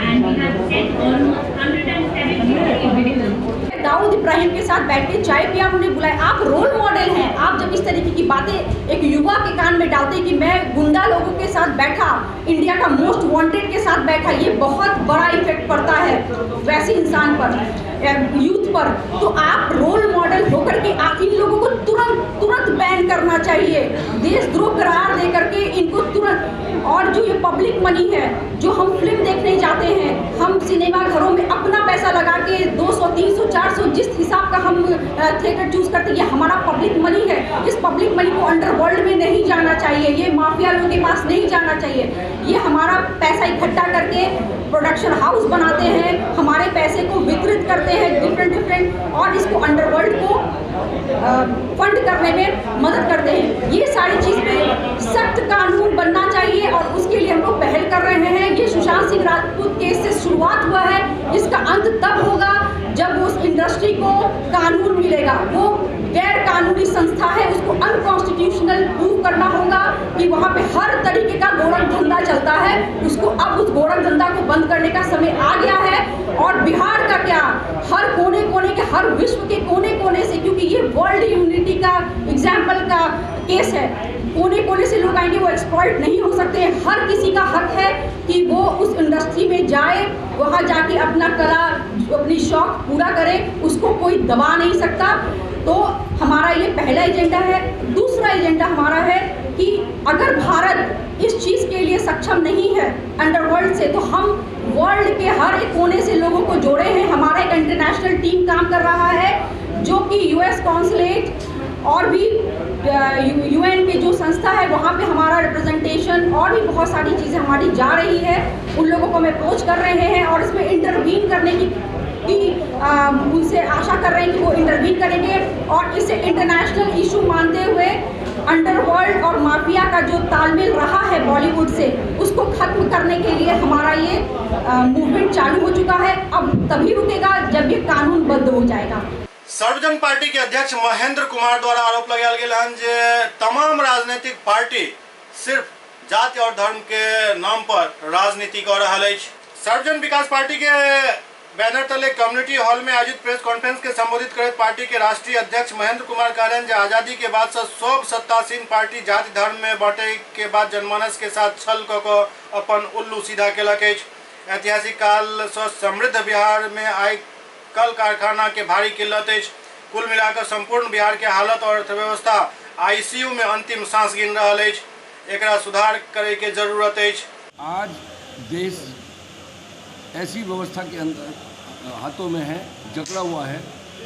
and we have sent almost 173 videos. Dawood Ibrahim के साथ बैठ के चाय पिया, उन्हें बुलाया। आप role model हैं। आप जब इस तरीके की बातें एक युवा के कान में डालते हैं कि मैं गुंडा लोगों के साथ बैठा, इंडिया का मोस्ट वांटेड के साथ बैठा, ये बहुत बड़ा इफेक्ट पड़ता है वैसे इंसान पर, यूथ पर। तो आप रोल मॉडल होकर के आप इन लोगों को तुरंत तुरंत बैन करना चाहिए, देशद्रोह करार दे करके इनको तुरंत। और जो ये पब्लिक मनी है, जो हम फिल्म देखने जाते हैं, हम सिनेमा घरों में अपना पैसा लगा के 200, 300, 400 जिस हिसाब का हम थिएटर चूज़ करते हैं, ये हमारा पब्लिक मनी है। इस पब्लिक मनी को अंडरवर्ल्ड में नहीं जाना चाहिए, ये माफिया लोगों के पास नहीं जाना चाहिए। ये हमारा पैसा इकट्ठा करके प्रोडक्शन हाउस बनाते हैं, हमारे पैसे को वितरित करते हैं डिफरेंट डिफरेंट, और इसको अंडरवर्ल्ड को फंड करने में मदद करते हैं। ये सारी चीज़ पे सख्त कानून बनना चाहिए और उसके लिए हम लोग पहल कर रहे हैं। ये सुशांत सिंह राजपूत केस से शुरुआत हुआ है, इसका अंत तब होगा जब उस इंडस्ट्री को कानून मिलेगा। वो गैर कानूनी संस्था है, उसको अनकॉन्स्टिट्यूशनल प्रूव करना होगा कि वहाँ पे हर तरीके का गोरख धंधा चलता है। उसको अब उस गोरख धंधा को बंद करने का समय आ गया है। और बिहार का क्या, हर कोने कोने के, हर विश्व के कोने कोने से, क्योंकि ये वर्ल्ड यूनिटी का एग्जाम्पल का केस है, कोने कोने से लोग आएंगे, वो एक्सप्लॉइट नहीं हो सकते। हर किसी का हक है कि वो उस इंडस्ट्री में जाए, वहाँ जाके अपना कला, अपनी शौक पूरा करे, उसको कोई दबा नहीं सकता। तो हमारा ये पहला एजेंडा है। दूसरा एजेंडा हमारा है कि अगर भारत इस चीज़ के लिए सक्षम नहीं है अंडरवर्ल्ड से, तो हम वर्ल्ड के हर एक कोने से लोगों को जोड़े हैं। हमारा एक इंटरनेशनल टीम काम कर रहा है, जो कि यूएस कॉन्सुलेट और भी यूएन के जो संस्था है वहाँ पे हमारा रिप्रेजेंटेशन और भी बहुत सारी चीज़ें हमारी जा रही है। उन लोगों को हम अप्रोच कर रहे हैं और इसमें इंटरवीन करने की उनसे आशा कर रहे हैं कि वो इंटरवीन करेंगे और इसे इंटरनेशनल इशू मानते हुए अंडरवर्ल्ड और माफिया का जो तालमेल रहा है बॉलीवुड से, उसको ख़त्म करने के लिए हमारा ये मूवमेंट चालू हो चुका है। अब तभी रुकेगा जब ये कानून बंद हो जाएगा। सर्वजन पार्टी के अध्यक्ष महेंद्र कुमार द्वारा आरोप लगायल गेल हन जे तमाम राजनीतिक पार्टी सिर्फ जाति और धर्म के नाम पर राजनीति कर रहल अछि। सर्वजन विकास पार्टी के बैनर तले कम्युनिटी हॉल में आयोजित प्रेस कॉन्फ्रेंस के संबोधित करैत पार्टी के राष्ट्रीय अध्यक्ष महेंद्र कुमार कहलनि जे आजादी के बाद से सब सत्तासीन पार्टी जाति धर्म में बांटे के बाद जनमानस के साथ छल क क अपन उल्लू सीधा केलक अछि। ऐतिहासिक काल से समृद्ध बिहार में आइ कल कारखाना के भारी किल्लत अछि। कुल मिलाकर संपूर्ण बिहार के हालत और अर्थव्यवस्था आईसीयू में अंतिम सांस गिन रहल अछि। एकरा सुधार करे के जरूरत अछि। आज देश ऐसी व्यवस्था के अंदर हाथों में है, जकड़ा हुआ है,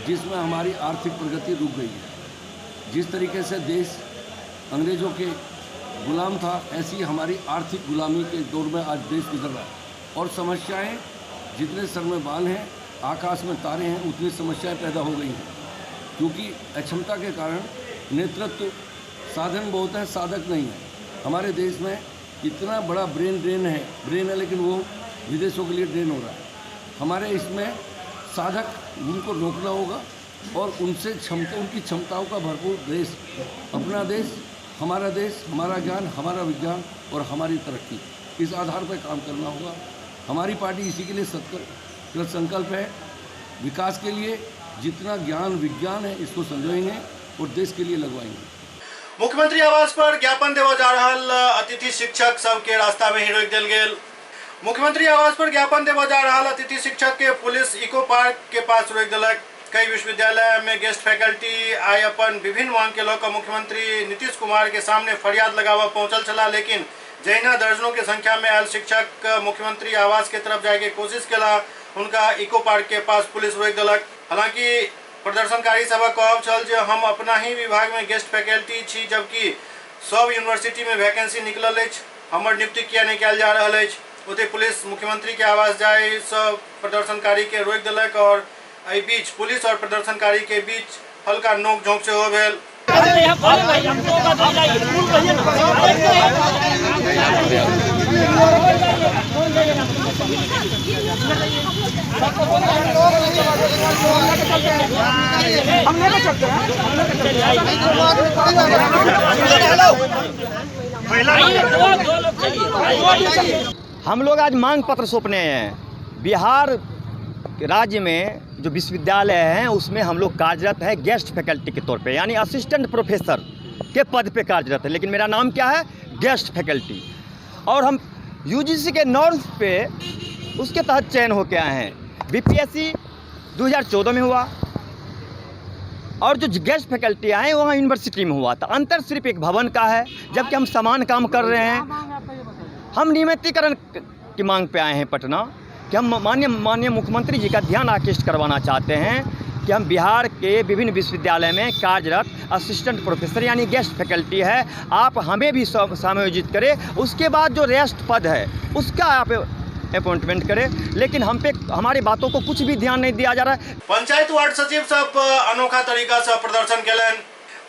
जिसमें हमारी आर्थिक प्रगति रुक गई है। जिस तरीके से देश अंग्रेज़ों के गुलाम था, ऐसी हमारी आर्थिक गुलामी के दौर में आज देश गुजर रहा है। और समस्याएं जितने सर में बाल हैं, आकाश में तारे हैं, उतनी समस्याएं पैदा हो गई हैं। क्योंकि अक्षमता के कारण नेतृत्व साधन बहुत है, साधक नहीं है। हमारे देश में इतना बड़ा ब्रेन ड्रेन है, ब्रेन है लेकिन वो विदेशों के लिए ड्रेन हो रहा है। हमारे इसमें साधक उनको रोकना होगा और उनसे क्षमता, उनकी क्षमताओं का भरपूर देश, अपना देश, हमारा देश, हमारा ज्ञान, हमारा विज्ञान और हमारी तरक्की, इस आधार पर काम करना होगा। हमारी पार्टी इसी के लिए कृत संकल्प है। विकास के लिए जितना ज्ञान विज्ञान है इसको संजोएंगे और देश के लिए लगवाएंगे। मुख्यमंत्री आवास पर ज्ञापन देवल जा रहा अतिथि शिक्षक सबके रास्ता में ही रोक दिल गेल। मुख्यमंत्री आवास पर ज्ञापन देवल जा रहा अतिथि शिक्षक के पुलिस इको पार्क के पास रोक दिलक। कई विश्वविद्यालय में गेस्ट फैकल्टी आइ अपन विभिन्न मांग के लऽ कऽ मुख्यमंत्री नीतीश कुमार के सामने फरियाद लगाबऽ पहुंचल छलाह, लेकिन जहिना दर्जनों के संख्या में आयल शिक्षक मुख्यमंत्री आवास के तरफ जाय के कोशिश केला, हुनका इको पार्क के पास पुलिस रोकि देलक। हालांकि प्रदर्शनकारी सभक कहब छल जे हम अपना ही विभाग में गेस्ट फैकल्टी छी, जबकि सब यूनिवर्सिटी में वैकेंसी निकलल अछि, हमर नियुक्ति किया नहीं कयल जा रहल अछि। ओतहि पुलिस मुख्यमंत्री के आवास जाय सब प्रदर्शनकारी के रोकि देलक और एहि बीच पुलिस और प्रदर्शनकारी के बीच हल्का नोक झोंक सेहो भेल। हम लोग आज मांग पत्र सौंपने हैं। बिहार राज्य में जो विश्वविद्यालय हैं उसमें हम लोग कार्यरत है गेस्ट फैकल्टी के तौर पे, यानी असिस्टेंट प्रोफेसर के पद पे कार्यरत है, लेकिन मेरा नाम क्या है, गेस्ट फैकल्टी। और हम यूजीसी के नॉर्म्स पे उसके तहत चयन होके आए हैं। बीपीएससी 2014 में हुआ और जो गेस्ट फैकल्टी आए वहाँ यूनिवर्सिटी में हुआ था। अंतर सिर्फ एक भवन का है, जबकि हम समान काम कर रहे हैं। हम नियमितीकरण की मांग पे आए हैं पटना, कि हम माननीय मुख्यमंत्री जी का ध्यान आकृष्ट करवाना चाहते हैं कि हम बिहार के विभिन्न विश्वविद्यालय में कार्यरत असिस्टेंट प्रोफेसर यानी गेस्ट फैकल्टी है, आप हमें भी समायोजित करें। उसके बाद जो रेस्ट पद है उसका आप अपॉइंटमेंट करें, लेकिन हम पे हमारी बातों को कुछ भी ध्यान नहीं दिया जा रहा है। पंचायत वार्ड सचिव सब अनोखा तरीका से प्रदर्शन केलनि।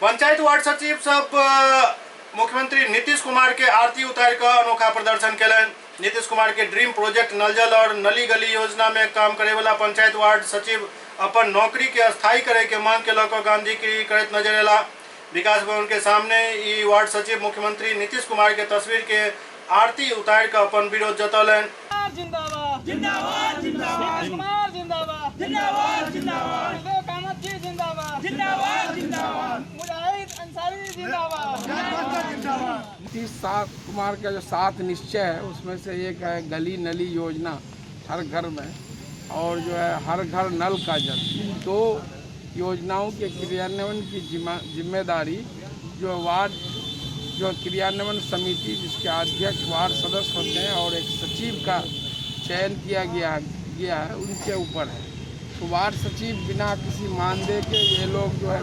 पंचायत वार्ड सचिव सब मुख्यमंत्री नीतीश कुमार के आरती उतार कऽ अनोखा प्रदर्शन केलनि। नीतीश कुमार के ड्रीम प्रोजेक्ट नल जल और नली गली योजना में काम करे वाला पंचायत वार्ड सचिव अपन नौकरी के अस्थायी करे के मांग के लऽ कऽ गांधीगिरी करैत नजर अयला। विकास भवन के सामने ई वार्ड सचिव मुख्यमंत्री नीतीश कुमार के तस्वीर के आरती उतार कऽ अपन विरोध जतौलनि। जिंदाबाद जिंदाबाद जिंदाबाद कुमार जिंदाबाद जिंदाबाद जिंदाबाद कामत जी जिंदाबाद जिंदाबाद जिंदाबाद मुजाहिद अंसारी जिंदाबाद जिंदाबाद। नीतीश कुमार का जो 7 निश्चय है उसमें से एक है गली नली योजना हर घर में, और जो है हर घर नल का जल। इन 2 योजनाओं के क्रियान्वयन की जिम्मेदारी जो वार्ड जो क्रियान्वयन समिति जिसके अध्यक्ष वार्ड सदस्य होते हैं और एक सचिव का चयन किया गया है उनके ऊपर है। तो वार्ड सचिव बिना किसी मानदेय के ये लोग जो है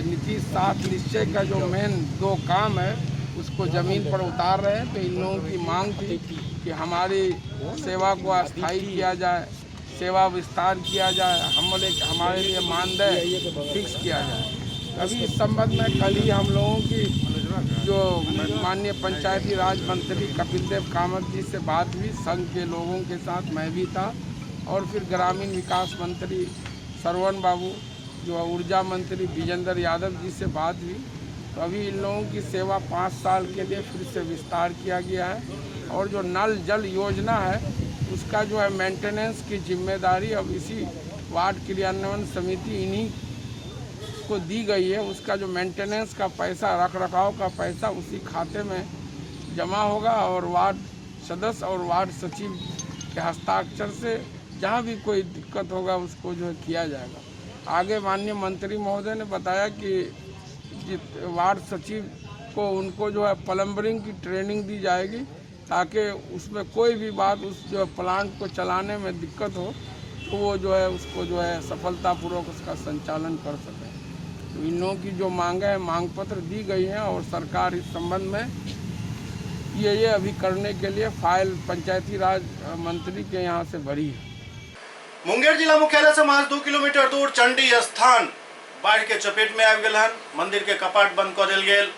नीतीश 7 निश्चय का जो मेन 2 काम है उसको ज़मीन पर उतार रहे हैं। तो इन लोगों की मांग थी कि हमारी सेवा को अस्थायी किया जाए, सेवा विस्तार किया जाए, हमारे लिए मानदेय फिक्स किया जाए। अभी इस संबंध में कल ही हम लोगों की जो माननीय पंचायती राज मंत्री कपिल देव कामत जी से बात हुई, संघ के लोगों के साथ मैं भी था, और फिर ग्रामीण विकास मंत्री सरवन बाबू, जो ऊर्जा मंत्री विजेंद्र यादव जी से बात हुई। तो अभी इन लोगों की सेवा 5 साल के लिए फिर से विस्तार किया गया है, और जो नल जल योजना है उसका जो है मेंटेनेंस की जिम्मेदारी अब इसी वार्ड क्रियान्वयन समिति इन्हीं को दी गई है। उसका जो मेंटेनेंस का पैसा, रख रखाव का पैसा उसी खाते में जमा होगा, और वार्ड सदस्य और वार्ड सचिव के हस्ताक्षर से जहाँ भी कोई दिक्कत होगा उसको जो है किया जाएगा। आगे माननीय मंत्री महोदय ने बताया कि वार्ड सचिव को उनको जो है प्लम्बरिंग की ट्रेनिंग दी जाएगी, ताकि उसमें कोई भी बात उस जो प्लांट को चलाने में दिक्कत हो तो वो जो है उसको जो है सफलतापूर्वक उसका संचालन कर सकें। तो इन लोगों की जो मांगे हैं, मांग पत्र दी गई हैं, और सरकार इस संबंध में ये अभी करने के लिए फाइल पंचायती राज मंत्री के यहाँ से भरी है। मुंगेर जिला मुख्यालय से महज 2 किलोमीटर दूर चंडी स्थान बाढ़ के चपेट में आबि गेल हन। मंदिर के कपाट बंद कऽ देल गेल।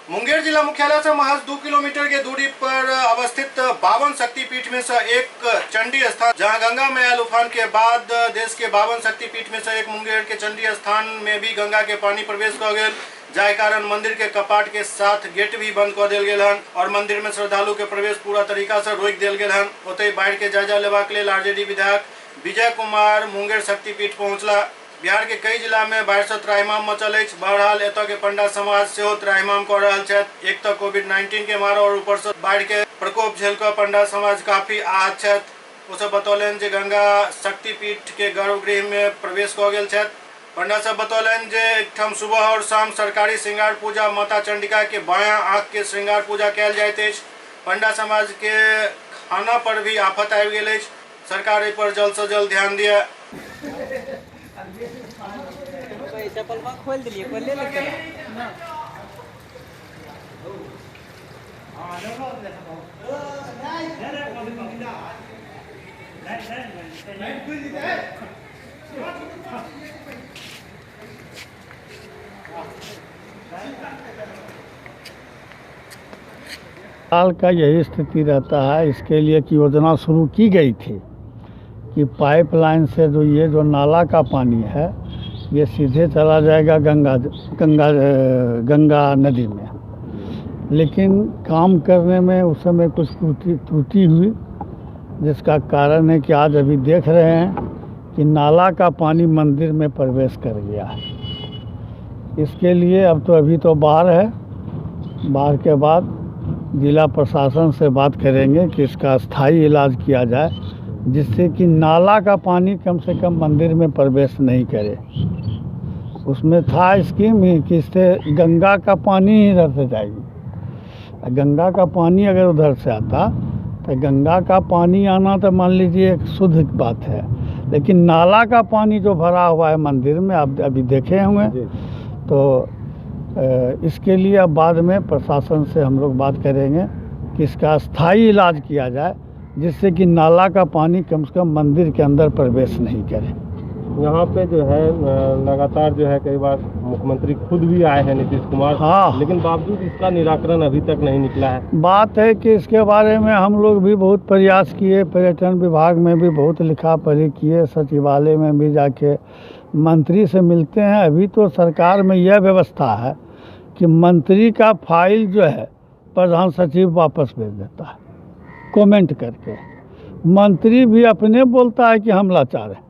मुंगेर जिला मुख्यालय से महज 2 किलोमीटर के दूरी पर अवस्थित 52 शक्तिपीठ में से एक चंडी स्थान, जहां गंगा में आयल उफान के बाद देश के 52 शक्तिपीठ में से एक मुंगेर के चंडी स्थान में भी गंगा के पानी प्रवेश कऽ गेल, जाहि कारण मंदिर के कपाट के साथ गेट भी बंद कऽ देल गेल हन और मंदिर में श्रद्धालु के प्रवेश पूरा तरीका से रोकि देल गेल हन। ओतहि बाढ़ि के जायजा लेबाक लेल आरजेडी विधायक विजय कुमार मुंगेर शक्तिपीठ पहुंचला। बिहार के कई जिला में बाढ़ि से त्राहिमाम मचल अछि। बहरहाल एतय के पंडा समाज सेहो त्राहिमाम कऽ रहल छथि। एक तऽ कोविड-19 के मार और ऊपर से बाढ़ि के प्रकोप झेल कऽ पंडा समाज काफी आहत छथि। ओ सब बतौलनि जे गंगा शक्तिपीठ के गर्भगृह में प्रवेश कऽ गेल छथि। पंडा सब बतौलनि जे एकठाम सुबह और शाम सरकारी श्रृंगार पूजा माता चंडिका के बायां आँख के श्रृंगार पूजा कयल जाइत अछि। पंडा समाज के खाना पर भी आफत आबि गेल अछि। सरकार एहि पर जल्द से जल्द ध्यान दिए। खोल दिलिए खोल ले साल का यही स्थिति रहता है। इसके लिए एक योजना शुरू की गई थी कि पाइपलाइन से जो ये जो नाला का पानी है ये सीधे चला जाएगा गंगा गंगा गंगा नदी में, लेकिन काम करने में उस समय कुछ त्रुटि हुई, जिसका कारण है कि आज अभी देख रहे हैं कि नाला का पानी मंदिर में प्रवेश कर गया है। इसके लिए अब तो अभी तो बाढ़ है, बाढ़ के बाद जिला प्रशासन से बात करेंगे कि इसका स्थायी इलाज किया जाए, जिससे कि नाला का पानी कम से कम मंदिर में प्रवेश नहीं करे। उसमें था स्कीम ही कि इससे गंगा का पानी ही इधर से जाएगी। गंगा का पानी अगर उधर से आता तो गंगा का पानी आना तो मान लीजिए एक शुद्ध बात है, लेकिन नाला का पानी जो भरा हुआ है मंदिर में आप अभी देखे होंगे, तो इसके लिए अब बाद में प्रशासन से हम लोग बात करेंगे कि इसका स्थायी इलाज किया जाए, जिससे कि नाला का पानी कम से कम मंदिर के अंदर प्रवेश नहीं करे। यहाँ पे जो है लगातार जो है कई बार मुख्यमंत्री खुद भी आए हैं नीतीश कुमार, हाँ, लेकिन बावजूद इसका निराकरण अभी तक नहीं निकला है। बात है कि इसके बारे में हम लोग भी बहुत प्रयास किए, पर्यटन विभाग में भी बहुत लिखा पढ़ी किए, सचिवालय में भी जाके मंत्री से मिलते हैं। अभी तो सरकार में यह व्यवस्था है कि मंत्री का फाइल जो है प्रधान सचिव वापस भेज देता है कमेंट करके, मंत्री भी अपने बोलता है कि हम लाचार हैं।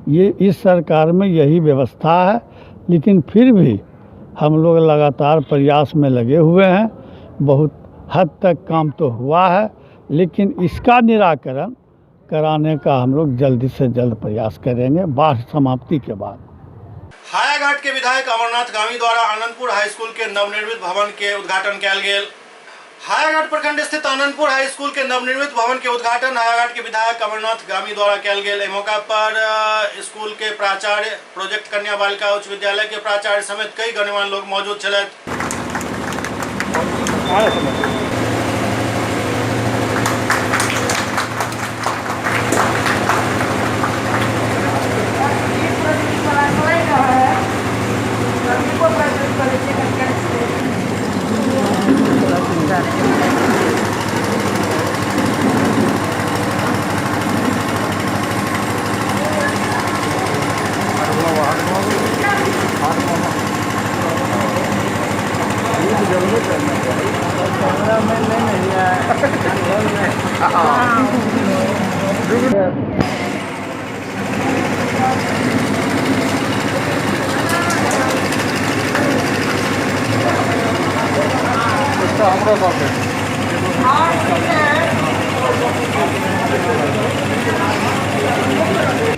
ये इस सरकार में यही व्यवस्था है, लेकिन फिर भी हम लोग लगातार प्रयास में लगे हुए हैं। बहुत हद तक काम तो हुआ है, लेकिन इसका निराकरण कराने का हम लोग जल्दी से जल्द प्रयास करेंगे बाढ़ समाप्ति के बाद। हायाघाट के विधायक अमरनाथ गामी द्वारा आनंदपुर हाई स्कूल के नवनिर्मित भवन के उद्घाटन कयल गेल। हायाघाट प्रखंड स्थित आनंदपुर हाई स्कूल के नवनिर्मित भवन के उद्घाटन हायाघाट के विधायक अमरनाथ गामी द्वारा कयल गेल। एहि मौका पर स्कूल के प्राचार्य, प्रोजेक्ट कन्या बालिका उच्च विद्यालय के प्राचार्य समेत कई गणमान्य लोग मौजूद छलथि।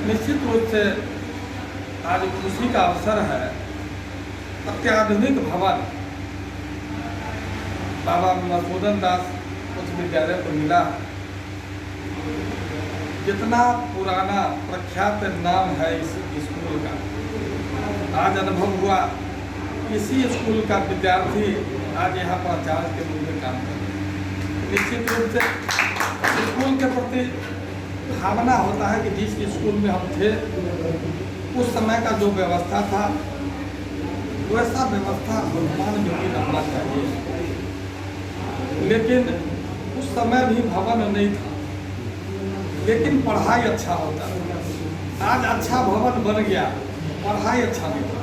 निश्चित रूप से आज खुशी का अवसर है। अत्याधुनिक भवन बाबा मधुसूदन दास उच्च विद्यालय को मिला। जितना पुराना प्रख्यात नाम है इस स्कूल का, आज अनुभव हुआ इसी स्कूल का विद्यार्थी आज यहाँ प्राचार्य के रूप में काम कर रहे हैं। निश्चित रूप से स्कूल के प्रति भावना होता है कि जिस स्कूल में हम थे उस समय का जो व्यवस्था था वैसा व्यवस्था वर्तमान में भी रहना चाहिए, लेकिन उस समय भी भवन नहीं था, लेकिन पढ़ाई अच्छा होता था। आज अच्छा भवन बन गया, पढ़ाई अच्छा नहीं था,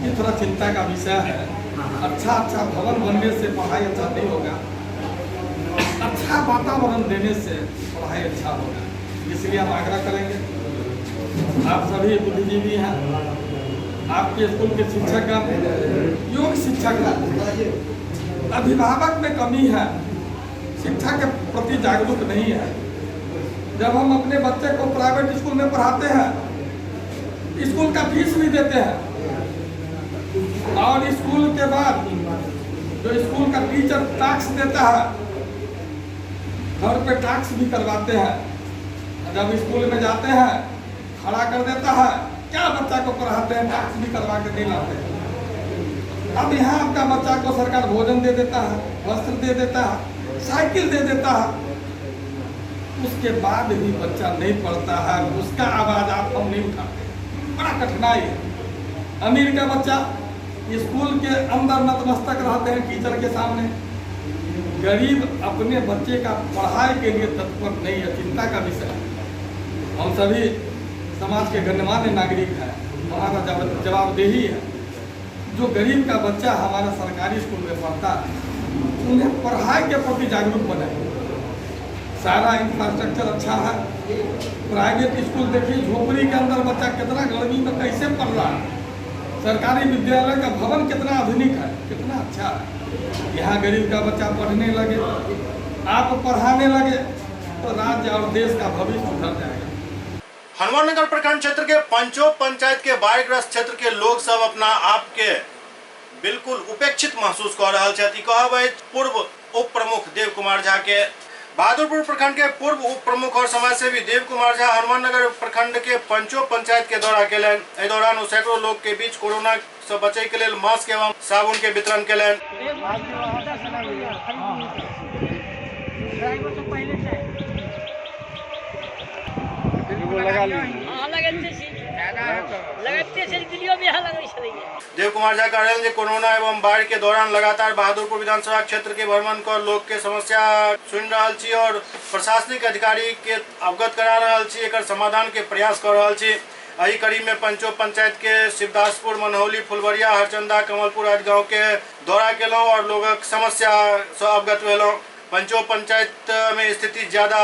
ये थोड़ा चिंता का विषय है। अच्छा अच्छा भवन बनने से पढ़ाई अच्छा नहीं होगा, अच्छा वातावरण देने से पढ़ाई अच्छा होगा। इसलिए हम आग्रह करेंगे, आप सभी बुद्धिजीवी हैं, आपके स्कूल के शिक्षक योग शिक्षक हैं, अभिभावक में कमी है, शिक्षा के प्रति जागरूक नहीं है, जब हम अपने बच्चे को प्राइवेट स्कूल में पढ़ाते हैं, स्कूल का फीस भी देते हैं, और स्कूल के बाद जो स्कूल का टीचर टैक्स देता है, घर पे टैक्स भी करवाते हैं। जब स्कूल में जाते हैं खड़ा कर देता है, क्या बच्चा को पढ़ाते हैं, टैक्स भी करवा के नहीं लाते हैं। अब यहाँ आपका बच्चा को सरकार भोजन दे देता है, वस्त्र दे देता है, साइकिल दे देता है, उसके बाद भी बच्चा नहीं पढ़ता है, उसका आवाज़ आप हम नहीं उठाते। बड़ा कठिनाई है। अमीर का बच्चा स्कूल के अंदर नतमस्तक रहते हैं टीचर के सामने, गरीब अपने बच्चे का पढ़ाई के लिए तत्पर नहीं है। चिंता का विषय है। हम सभी समाज के गणमान्य नागरिक हैं, हमारा जवाबदेही है। जो गरीब का बच्चा हमारा सरकारी स्कूल में पढ़ता है, उन्हें पढ़ाई के प्रति जागरूक बनाए। सारा इंफ्रास्ट्रक्चर अच्छा है। प्राइवेट स्कूल देखिए, झोपड़ी के अंदर बच्चा कितना गर्मी में कैसे पढ़ रहा है। सरकारी विद्यालय का भवन कितना आधुनिक है, कितना अच्छा है। यहाँ गरीब का बच्चा पढ़ने लगे, आप पढ़ाने लगे, तो राज्य और देश का भविष्य सुधर जाएगा। हनुमाननगर प्रखंड क्षेत्र के पंचो पंचायत के बाढ़ग्रस्त क्षेत्र के लोग सब अपना आप के बिल्कुल उपेक्षित महसूस कर रहा छथि। कहब अछि पूर्व उप प्रमुख देव कुमार झा के। बहादुरपुर प्रखंड के पूर्व उप प्रमुख और समाजसेवी देव कुमार झा हनुमाननगर प्रखंड के पंचो पंचायत के दौरा केलनि। एहि दौरान ओ सैकड़ों लोग के बीच कोरोना से बचय के लेल मास्क एवं साबुन के वितरण केलनि। देव कुमार झा कहलनि जे कोरोना एवं बाढ़ के दौरान लगातार बहादुरपुर विधानसभा क्षेत्र के भ्रमण कर लोग के समस्या सुनि रहल छी और प्रशासनिक अधिकारी के अवगत करा रहल छी, एकर समाधान के प्रयास कर रहल छी। एहि कड़ी में पंचो पंचायत के शिवदासपुर, मनहौली, फुलवरिया, हरचंदा, कमलपुर आदि गांव के दौरा केलहुँ और लोगक समस्या से अवगत भेलहुँ। पंचो पंचायत में स्थिति ज्यादा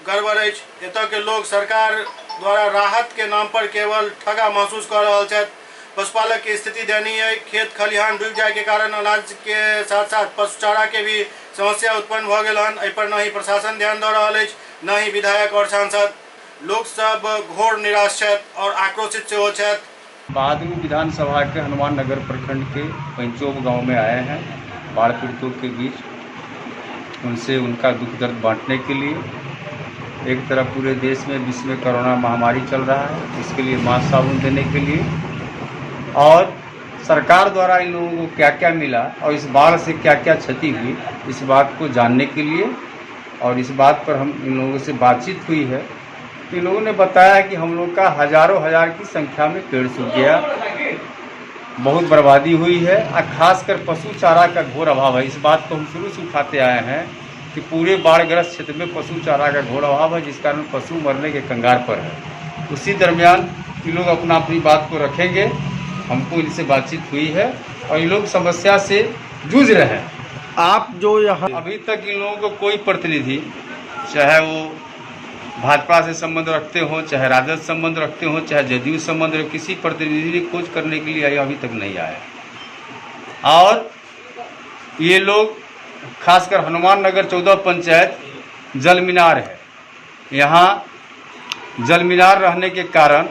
गड़बड़ अछि। एतऽ के लोग सरकार द्वारा राहत के नाम पर केवल ठगा महसूस कर रहल छथि। पशुपालक के स्थिति दयनीय है। खेत खलिहान डूबि जाय के कारण अनाज के साथ साथ पशुचारा के भी समस्या उत्पन्न भऽ गेल हन। एहि पर न ही प्रशासन ध्यान दऽ रहल अछि, न ही विधायक और सांसद। लोग सब घोर निराश छथि और आक्रोशित सेहो छथि। बहादुर विधानसभा के हनुमान नगर प्रखंड के पंचोब गांव में आए हैं बाढ़ पीड़ितों के बीच, उनसे उनका दुख दर्द बांटने के लिए। एक तरफ पूरे देश में विश्व में कोरोना महामारी चल रहा है, इसके लिए मास्क साबुन देने के लिए, और सरकार द्वारा इन लोगों को क्या क्या मिला और इस बाढ़ से क्या क्या क्षति हुई, इस बात को जानने के लिए। और इस बात पर हम इन लोगों से बातचीत हुई है। इन लोगों ने बताया कि हम लोग का हजारों हजार की संख्या में पेड़ सूख गया, बहुत बर्बादी हुई है, और खासकर पशु चारा का घोर अभाव है। इस बात को हम शुरू से उठाते आए हैं कि पूरे बाढ़ग्रस्त क्षेत्र में पशु चारा का घोर अभाव है, जिस कारण पशु मरने के कंगार पर है। उसी दरमियान ये लोग अपना अपनी बात को रखेंगे। हमको इनसे बातचीत हुई है और ये लोग समस्या से जूझ रहे हैं। आप जो यहाँ अभी तक इन लोगों को कोई प्रतिनिधि, चाहे वो भाजपा से संबंध रखते हो, चाहे राजद संबंध रखते हो, चाहे जदयू संबंध रखते, किसी प्रतिनिधि ने खोज करने के लिए अभी तक नहीं आया। और ये लोग खासकर हनुमान नगर 14 पंचायत जलमीनार है, यहाँ जलमीनार रहने के कारण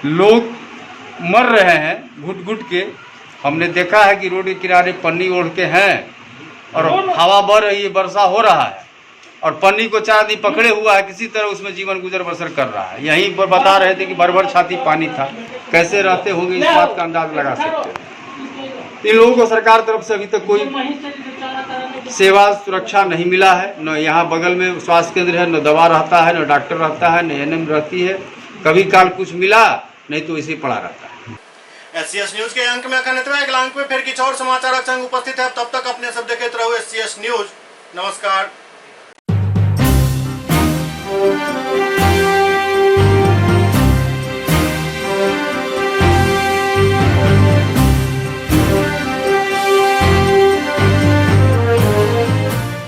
लोग मर रहे हैं घुट घुट के। हमने देखा है कि रोड के किनारे पन्नी ओढ़ के हैं और हवा बह रही है, वर्षा हो रहा है, और पन्नी को 4 आदमी पकड़े हुआ है, किसी तरह उसमें जीवन गुजर बसर कर रहा है। यहीं पर बता रहे थे कि भर भर छाती पानी था, कैसे रहते होंगे इस बात का अंदाज लगा सकते हैं। इन लोगों को सरकार तरफ से अभी तक कोई सेवा सुरक्षा नहीं मिला है। न यहाँ बगल में स्वास्थ्य केंद्र है, न दवा रहता है, न डॉक्टर रहता है, न एएनएम रहती है। कभी काल कुछ मिला नहीं तो इसे पड़ा रहता है। एससीएस न्यूज के अंक में अखन एतबे। अगिला अंक में फिर किछु और समाचारक संग उपस्थित है। तब तक अपने सब देखैत रहू एससीएस न्यूज। नमस्कार।